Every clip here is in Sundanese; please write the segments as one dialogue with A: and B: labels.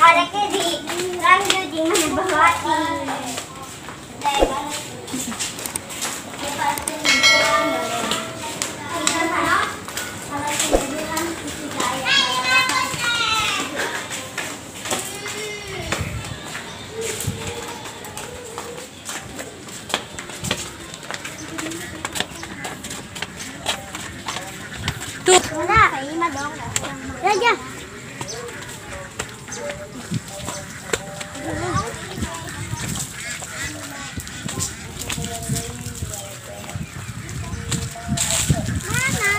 A: Kareknya di Ramju di mana bawati.
B: Tuh.
A: Raja. Mana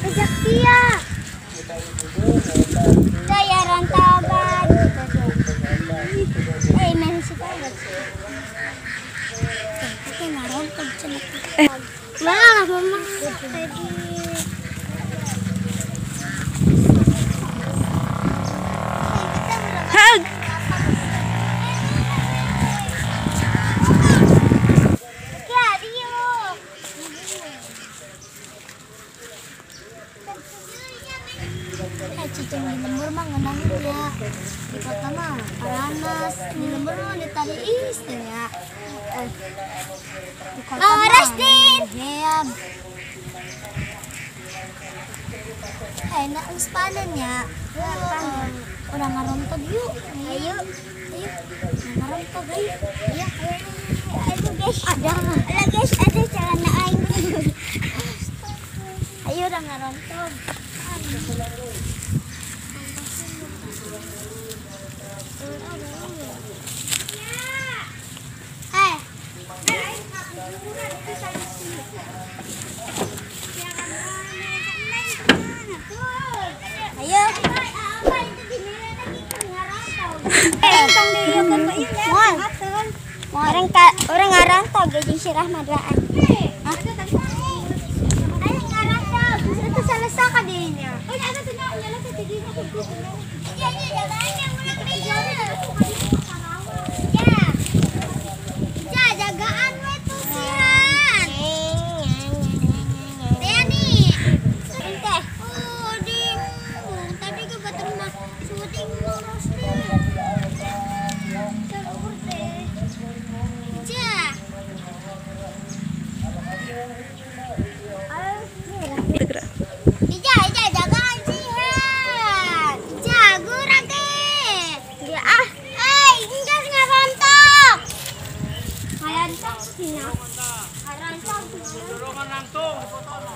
A: Ajak dia. Saya rantaban. Main suka. Mana mama?
B: Hug.
A: Cicing di lembur mah ngenangin ya. Di kota mah paranas, di lembur mah ditali is ya. Di kota mah heam. Enak geus panen ya. Urang ngarontok yuk. Ayo. Ayo. Ngarontok ayo. Iya. Ayo guys. Ada. Ada guys, ada celana aing. Ayo urang ngarontok. Ayo. Orang orang ngarantau jeung si Rahmat raan. Hah? Ayo ngarantau. Itu salah ka dinya. Ya, jagaan we tuh sihan. Teh nih. Teh. Oh, di tadi ke batur mah syuting Rosti. Ja. Ija, ija jagaan sihan. Jago rake. Dia ah. Eh, enggak ngarontok. Ngarontok sih. Ngarontok.
C: Dorongan langsung fotono.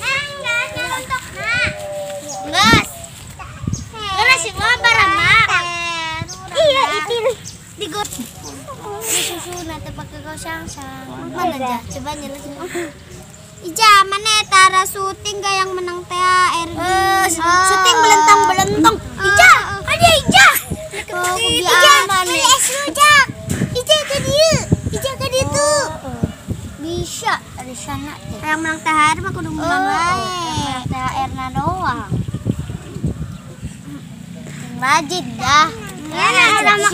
A: Enggak ngarontok nah. Geus. Geus sih barama. Iya, itu di got. Susu nanti pakai gosang sang. Mana aja? Coba nyala semua. Ija, mana tara syuting gak yang menang THR? Syuting belentang-belentong. Ija, ada Ija. Ija, mana es rujak. Ija ke dia, Ija ke dia tuh. Bisa dari sana. Yang menang THR mah kudu menang wae. Menang THR na doang. Rajin dah. Ya, lama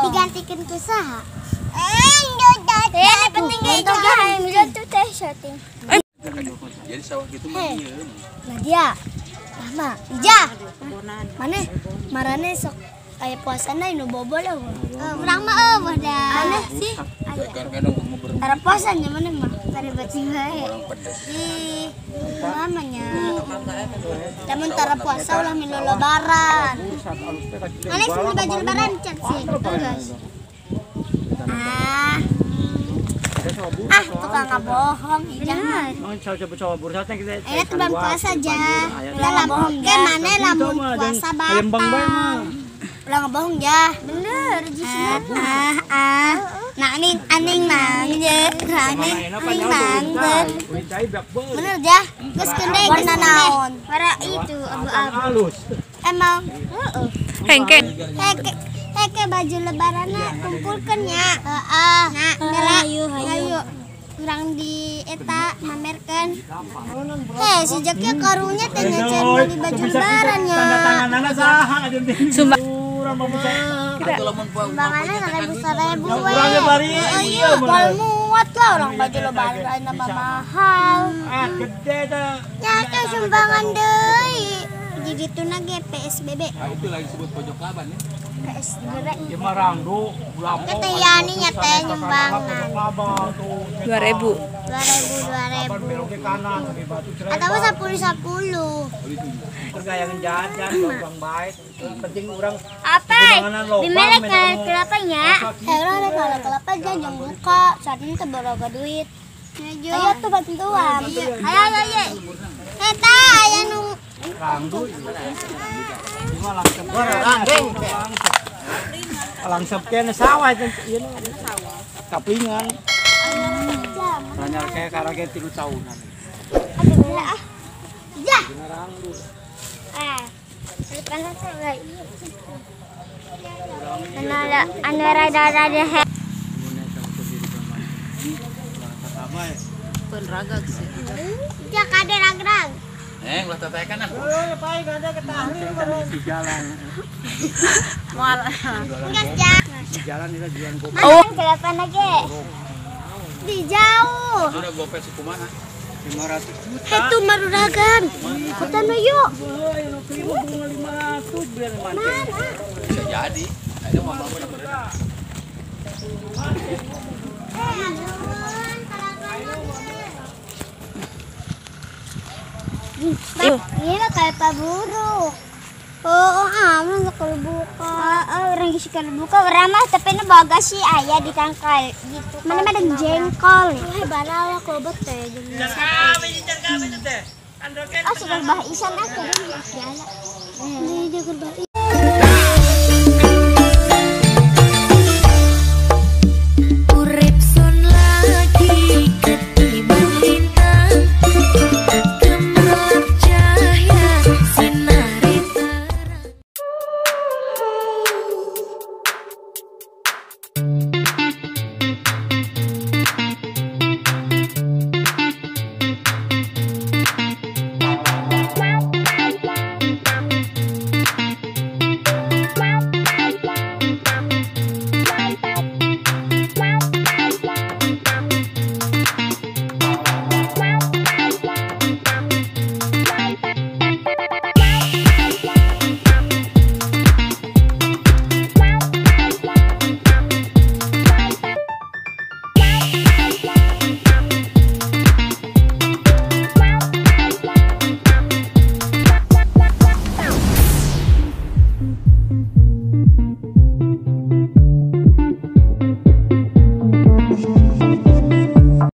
A: digantikan ke saha. Ya, penting itu teh syuting.
D: Jadi sawah gitu mah diem.
A: Nadia, Mama, Ija. Mana? Marane sok aya puasana nu bobo lah. Urang mah eueuh dah. Mana sih? Tara puasanya mana mah? Tara bacing bae. Di mamanya. Lamun tara puasa ulah milu lebaran. Mana sih beli baju lebaran cat sih? Guys. Ah, tukang ngabohong jangan. Ini tuh puasa aja. Ulah bohong ya. Mana lamun puasa batal. Ulah ngebohong ya. Bener, Nah, aning aning mangje, aning aning mangje. Bener ya. Geus kendai warna naon? Warna itu abu-abu. Emang heeh.
B: Hengke.
A: Hengke. Heke baju lebaranna kumpulkeun nya. Heeh. Nah, hayu hayu. Urang di eta mamerkeun. Heh, si Jaki karunya teh nyacan beli baju lebaran nya.
B: Sumpah.
A: Sumbanganna 1.000 we. Iya, moal muat. Angkot lah orang baju lebaran nama mahal.
C: Ah, gede dah.
A: Ya ke sumbangan deui. Jadi itu nage PSBB.
D: Nah, itu lagi sebut pojok laban ya.
A: PSBB.
C: Ya marangdu, lampu.
A: Teh Yani nya teh nyumbangan.
B: 2000.
A: 2000 2000. Atau 10 10.
C: Tergayangan jajan, orang baik. Penting orang
A: apa? Dimelek kelapanya. Orang ada kalau kelapa jangan buka, saat ini teboroga duit. Ayo tuh bantuan. Ayo ayo ayo. Eta aya nu
C: rangdu. Langsung kene sawah ieu sawah. Kaplingan. Tanya kayak karage 3 tahunan.
A: Aduh ah. Ya. Anu rada-rada he.
B: Pun ragag sih.
A: Ya kade rag-rag.
D: Ulah tetekan ah.
C: Di jalan.
B: Moal.
A: Enggak ya.
C: Di jalan itu jualan kopi.
A: Oh, kelapa lagi. Di jauh.
D: Sudah gopet suku mana?
C: 500 juta.
A: Itu maruragan. Ikutan yuk.
C: 500
D: bisa jadi. Ada mau bangun apa?
A: Ini mah kayak pak buruk. Oh, aman kalau buka. Orang isi kalau buka ramah tapi ini bagas sih ayah di tangkal gitu. Mana ada jengkol. Wah, barawa kok bete. Ah, sudah bah isan aku. Ini juga bah.